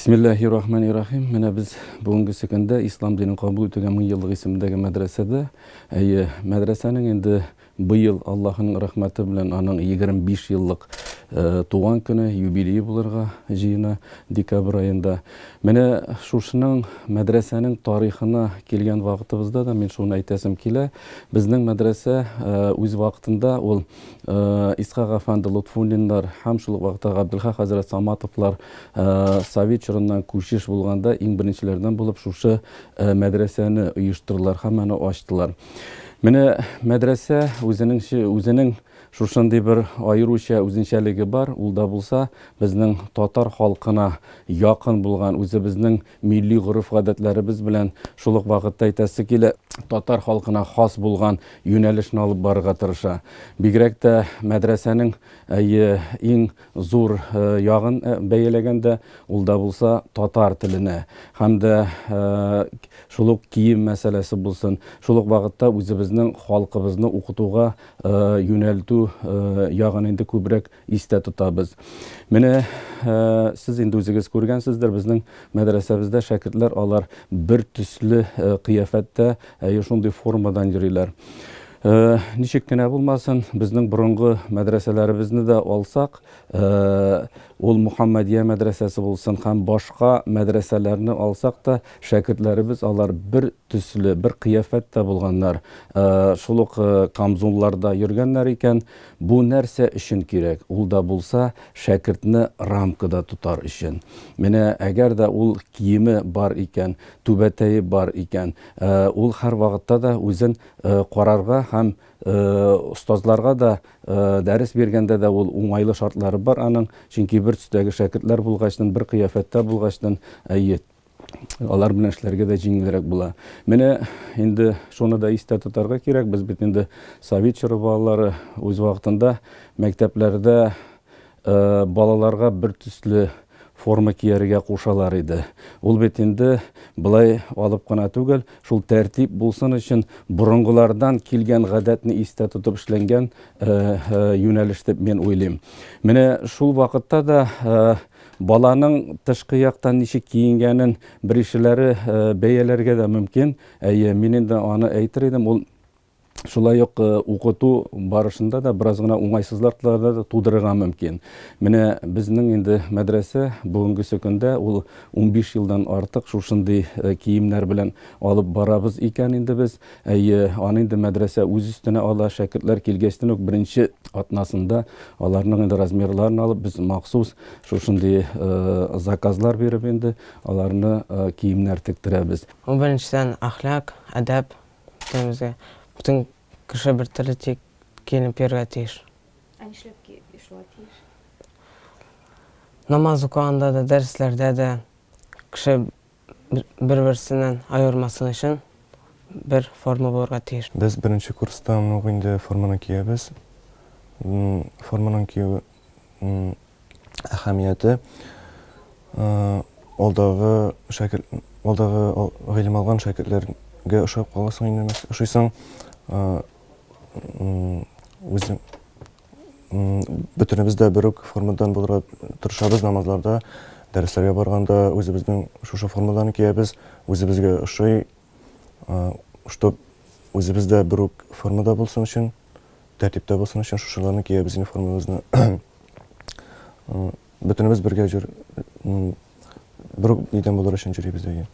Бисмиллахи рахмани рахим. Менә без бүгенгесе көндә Ислам динен кабул итүгә 1000 еллык исемендәге мәдрәсәдә. Әйе, мәдрәсәнең инде быел Аллаһының рәхмәте белән аның 25 еллык туган көне, юбилее булырга җыена декабрь аенда. Менә шушының мәдрәсәнең тарихына килгән вакытыбызда да мин шуны әйтәсем килә. Безнең мәдрәсә үз вакытында ул Исхак әфәнде Лотфуллиннар һәм шул ук вакытта Габделхак хәзрәт Саматовлар совет чорыннан күчеш булганда иң беренчеләрдән булып шушы мәдрәсәне оештырдылар һәм аны ачтылар. Менә мәдрәсә үзенең үзенең шушындый бер аеруча үзенчәлеге бар, ул да булса безнең татар халкына якын булган үзебезнең милли гореф-гадәтләребез белән шул ук вакытта әйтәсе килә, татар халкына хас булган юнәлешне алып барырга тырыша. Бигрәк тә мәдрәсәнең әйе, иң зур ягын бәяләгәндә, ул да булса татар теленә һәм дә шул ук кием мәсьәләсе булсын, шул ук вакытта үзебезнең халкыбызны укытуга юнәлтү ягын инде күбрәк истә тотабыз. Менә сез инде үзегез күргәнсездер, безнең мәдрәсәбездә шәкертләр алар бер төсле кыяфәттә, әйе, шундый формадан йөриләр. Ничек кенә булмасын, безнең борынгы мәдрәсәләребезне дә алсак, ул Мухаммадия мәдрәсәсе булсын һәм башка мәдрәсәләрне алсак та, шәкертләребез алар бер төсле, бер кыяфәттә булганнар. Шул ук камзулларда йөргәннәр икән. Бу нәрсә өчен кирәк? Ул да булса, шәкертне рамкада тотар өчен. Менә әгәр дә ул киеме бар икән, түбәтәе бар икән, ул һәрвакытта да үзен карарга һәм остазларга да дәрес биргәндә дә ул уңайлы шартлары бар аның, чөнки бер төстәге шәкертләр булгачтын, бер кыяфәттә булгачтын, әйе, алар белән эшләргә дә җиңелрәк була. Менә инде шуны да истә тотарга кирәк, без бит инде совет чоры балалары, үз вакытында мәктәпләрдә балаларга бер төсле форма кияргә кушалар иде. Ул бит инде былай алып кына түгел, шул тәртип булсын өчен борынгылардан килгән гадәтне истә тотып эшләнгән юнәлеш дип мин уйлыйм. Менә шул вакытта да баланың тышкы яктан ничек киенгәнен беришеләре бәяләргә дә мөмкин. Әйе, мин инде аны әйтер идем, ул шулай ук укыту барышында да бераз гына уңайсызлыклар да тудырырга мөмкин. Менә безнең инде мәдрәсә бүгенгесе көндә ул 15 елдан артык шушындый киемнәр белән алып барабыз икән инде без. Әйе, аны инде мәдрәсә үз өстенә ала, шәкертләр килгәчтен үк беренче атнасында аларның инде размерларын алып, без махсус шушындый заказлар биреп инде аларны киемнәр тектерәбез. Ул беренчедән әхлак, әдәп бөтенебезгә. Бөтен кеше бер төрле тик киенеп йөрергә тиеш. Ә нишләп шулай тиеш? Намаз укыганда да, дәресләрдә дә кеше бер-берсеннән аермасын өчен бер форма булырга тиеш. Без беренче курстан ук инде форманы киябез. Форманың кию әһәмияте алдагы шәкерт, алдагы гыйлем алган шәкертләргә ошап каласың инде, ошыйсың, үзең бөтенебез дә бер үк формадан булырга тырышабыз намазларда, дәресләргә барганда үзебезнең шушы формадан киябез, үзебезгә ошый, чтоб үзебез дә бер үк формада булсын өчен, тәртиптә булсын өчен шушыларны киябез инде формабызны. Бөтенебез бергә җөр, бер үк нидән булыр өчен йөрибез дигән.